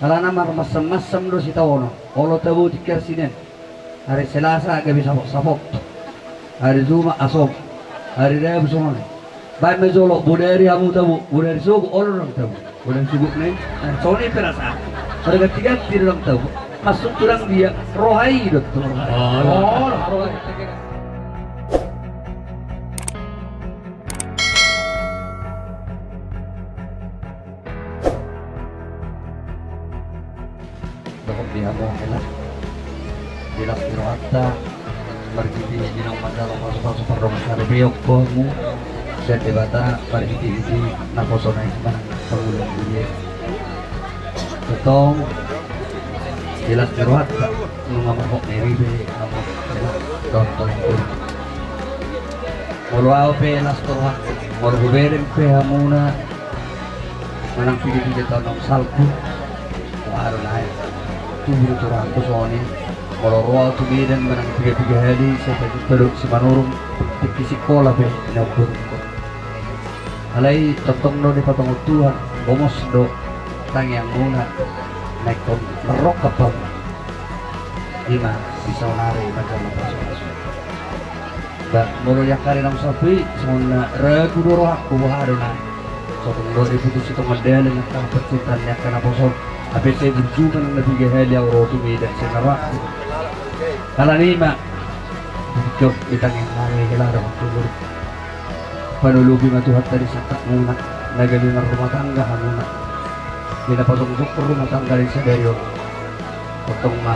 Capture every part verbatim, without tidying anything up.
Alana marmansam-mansam do sitaonon. Olo tabo tingki arsinen. Ari Selasa gabe sapot-sapot. Ari Jumat asom. Ari Rabu songon i. Baen ma jolo, bodari hamu tabo, bodari sogot, olo ndang tabo. Bodari sogot na i. Nah, songon i pe rasa. Pada ganti-ganti do ndang tabo. Masuk kurang dia, roha i do tu roha i. Olo, roha i. Dohot di hamu hela, di las ni rohanta, marhite di naung manjalo pasu-pasu pardongansaripeon hamu sian Debata, marhite-hite naposona i manang pangula dia. Tongtong di las ni rohanta, nunga marhok ni ripe hamu hela, tongtong. Molo ahu pe las ni rohanta, molo hubereng pe hamuna manang piga-piga taon naung salpu, huhadon ahu. Tubu do tu rohangku songon i. Molo ro ahu tu Medan manang piga-piga hali, sian Tanjung Priok, Simanurung, tingki sikola pe na umborungkon. Alai tongtong do dipatongon Tuhan, gomos do tangiangmuna, na ingkon marrongkap hamu. Ima di saonari manjalo pasu-pasu. Ba, molo di angka ari naung salpu i, songon na ragu do rohangku, huhadon ahu. Sotung do diputusi tongan dalan angka parcintaan ni angka naposo on. Hape sai burju manang na piga hali ahu ro tu Medan sian rohangku. Alani i ma, jot di tangiang nami hela dohot tu boru. Panolopi ma Tuhanta di sangkapmuna, na gabe marrumah tangga hamuna. Di na pajongjong rumah tangga di sadari on. Tongtong ma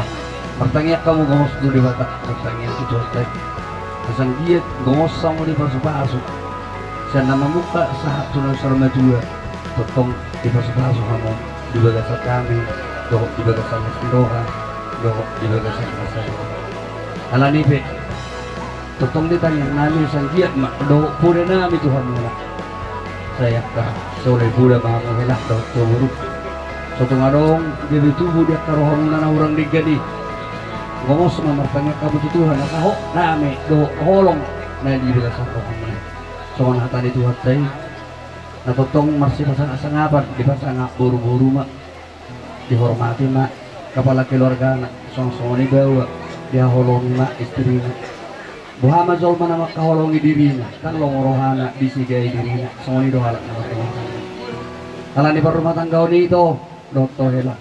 martangiang hamu, gomos do Debata martangiang tu Tuhanta i. Asa anggiat gomos hamu dipasu-pasu sian na mamungka sahat tu na so matua. Tongtong dipasu-pasu hamu di bagasan dame, dohot di bagasan las ni roha, dohot di bagasan las ni roha. Alani i pe, tongtong di tangiang nami, asa anggiat ma dohot poda nami tu hamuna. Sai angka sai olo i poda ma hamu hela dohot tu boru. Sotung adong gabe tubu di angka rohamuna na hurang denggan i, gomos ma martangiang hamu tu Tuhan asa hot dame dohot holong na di bagasan rohamuna. Songon hata ni Tuhanta i, na tongtong marsipasangap-sangapan dipasangap boru-boru ma. Dihormati ma kepala keluargana, songon-songon i baoa, dihaholongi ma istrina. Boha ma jolma na mangkaholongi dirina, ndang lomo rohana disigai dirina, songon i do halak na marrumah tangga. Alani parrumah tanggaon i ito, dohot ho hela.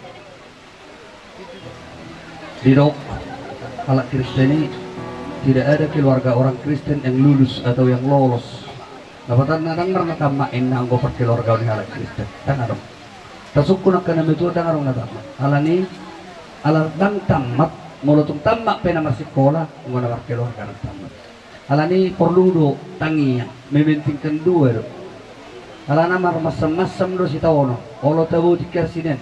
Didok halak Kristen i, tidak ada keluarga orang Kristen yang lulus atau yang lolos. Dapotan na ndang marnatamma inna anggo parkeluargaon ni halak Kristen, ndang adong. Tasungkun angka na matua, ndang adong na tamat. Alani, ala ndang tamat, molo tung tamat pe na marsikola, anggo na markeluarga ndang tamat. Alani porlu do tangiang, mementingkan dua do. Alana marmansam-mansam do sitaonon, olo tabo tingki arsinen.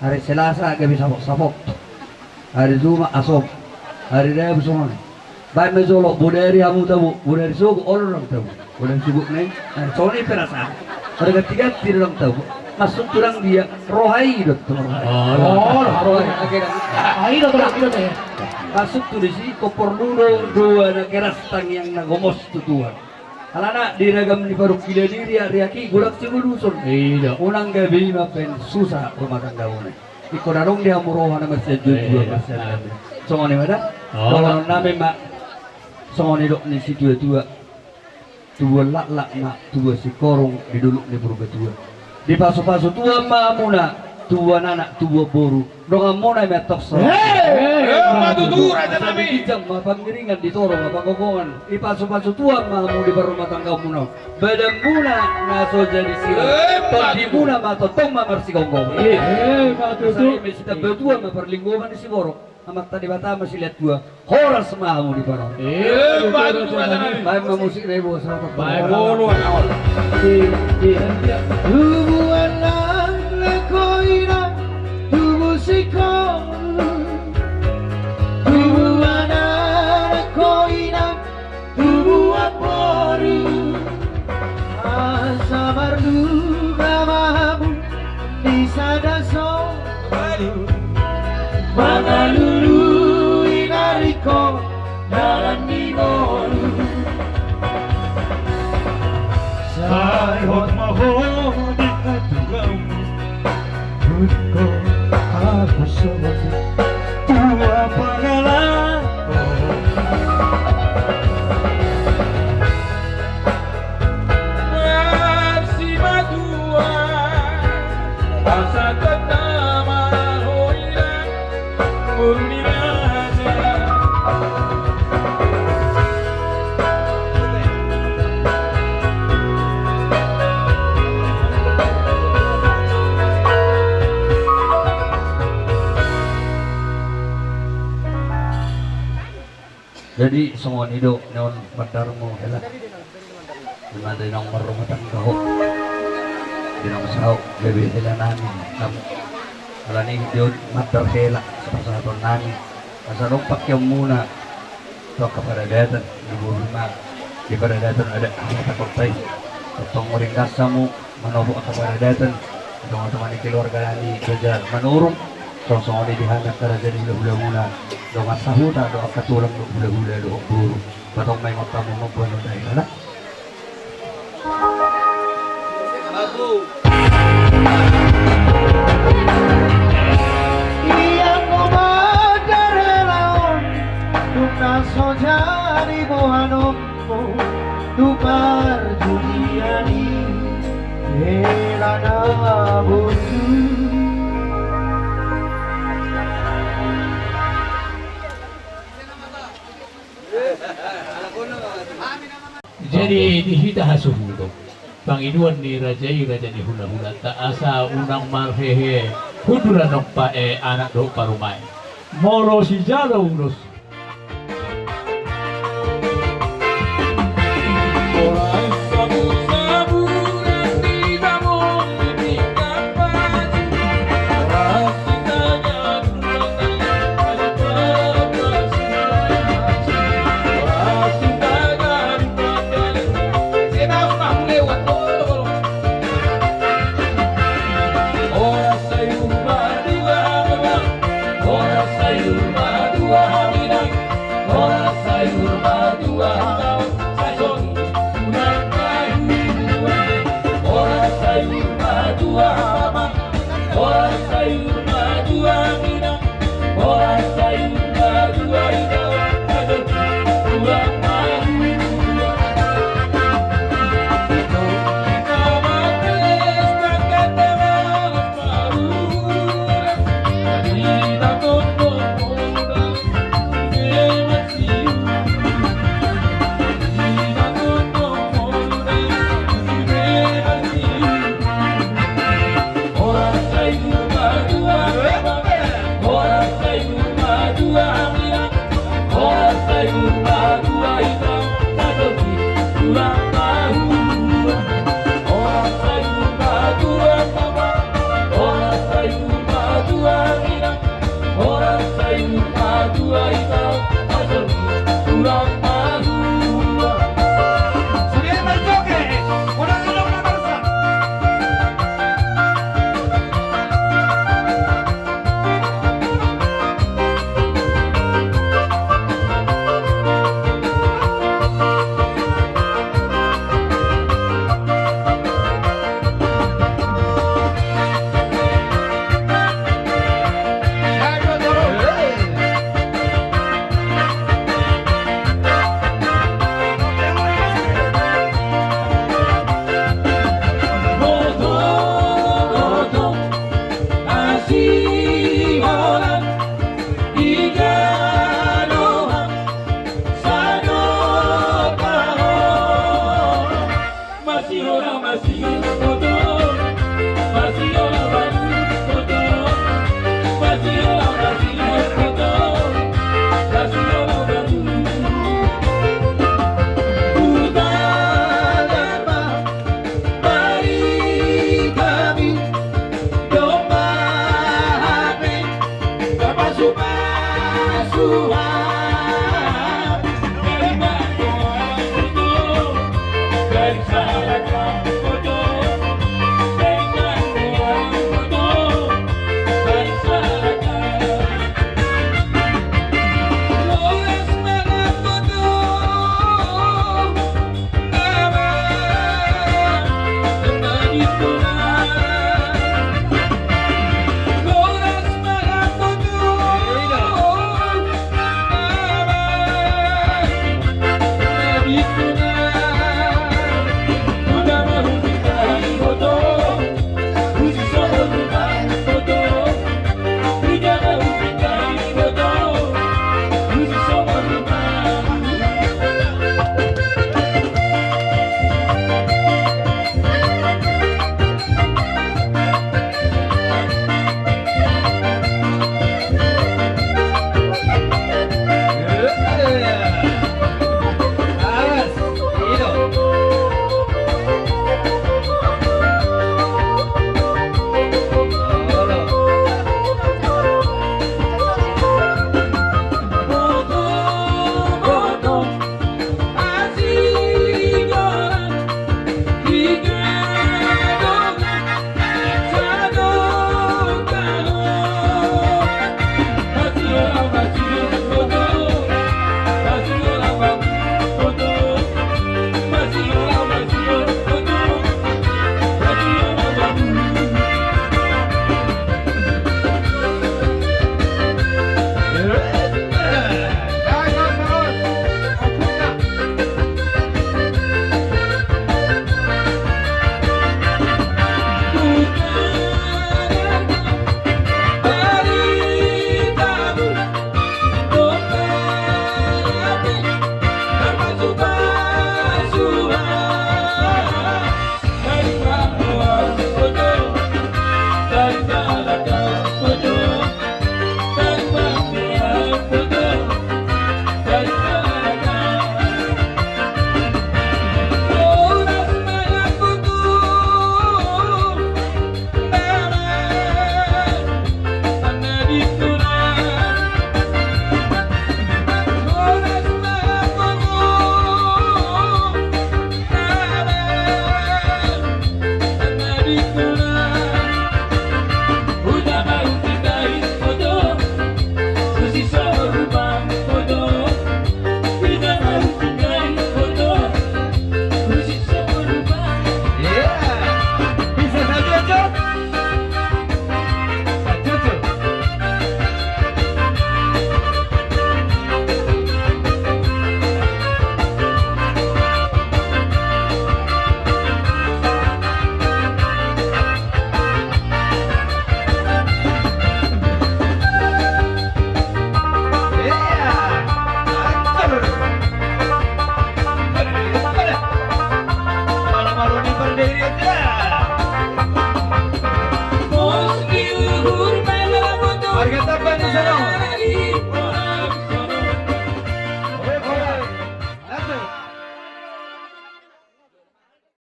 Ari Selasa gabe sapot-sapot. Ari Jumat asom. Ari Rabu songon i. Baen ma jolo, bodari hamu tabo, bodari sogot, olo ndang tabo. Bodari sogot na i. Nah, songon i pe rasa. Pada ganti-ganti do ndang tabo. Masuk kurang dia, roha i do tu roha i. Olo, roha i. Oke, dah. Ah, i do tu roha i do tu. Masuk tu disi, ingkon porlu do dua na keras, tangiang na gomos tu Tuhan. Alana di ragam ni parungkilon i, riak-riak i, golangsi goluson. Unang gabe i ma baen susa rumah tanggamuna. Ingkon adong di hamu roha na marsianjuan-juan, marsianjuan. Songon i ma da. Dohonon nami ma songon nidok ni situa-tua. Tubuan laklak ma tubuan singkoru di dolok ni Purbatua. Dipasu-pasu Tuhan ma hamuna, tubuan anak, tubuan boru. Donganmuna i ma antong so. Emma tutu, raja nami. Asa di ginjang ma pangiringan, di toru ma panggonggongan. Dipasu-pasu Tuhan ma hamu di parrumatanggaonmuna on. Badanmuna na so jadi sirang. Emma tutu. Tondimuna ma tongtong ma marsigomgoman. Emma tutu. Asa i ma sitamba tua ma parlinggoman ni siborok. Amanta Debata ma silehon tua. Horas ma hamu di parhorasan. Emma tutu, raja nami. Baen ma musik na i, boha. Baen ma musik na i. Tubuan anak ho ina, tubu singkoru. Tubuan anak ho ina, tubuan boru. Asa marnida ma hamu di sada soru. Mangalului na ringkot dalan ni ngolu. Sai hot ma ho di hatuaon. Ringkot Aku songon tua pangalaho. Marsimatua asa tama hoira. Jadi songon i do nion pandarmu hela. Ima da inong marrumah tangga ho, inong saut gabe hela nami hamu. Alani i do mandar hela sipasahaton nami asa adong pangkeonmuna tu angka paradaton di boru ma di paradaton adat Hata Kota i. Tongtong ringgas hamu manopot angka paradaton di tongatonga ni keluarga nami Raja Manurung. Songon i di hami angka raja ni hulahulamuna, dongan sahuta dohot angka tulang dohot hulahula dohot boru. Patong ma ingot hamu mamboan on da hela. Ia ma mandar hela on, dung na so jadi boanonmu tu parjudian i, hela na bonsu. Jadi di hita hasuhuton, pangidoan ni raja i, raja ni hulahulanta, asa unang marhehe hundul annon pa, eh, anak dohot parumaen. Molo sijalo ulos.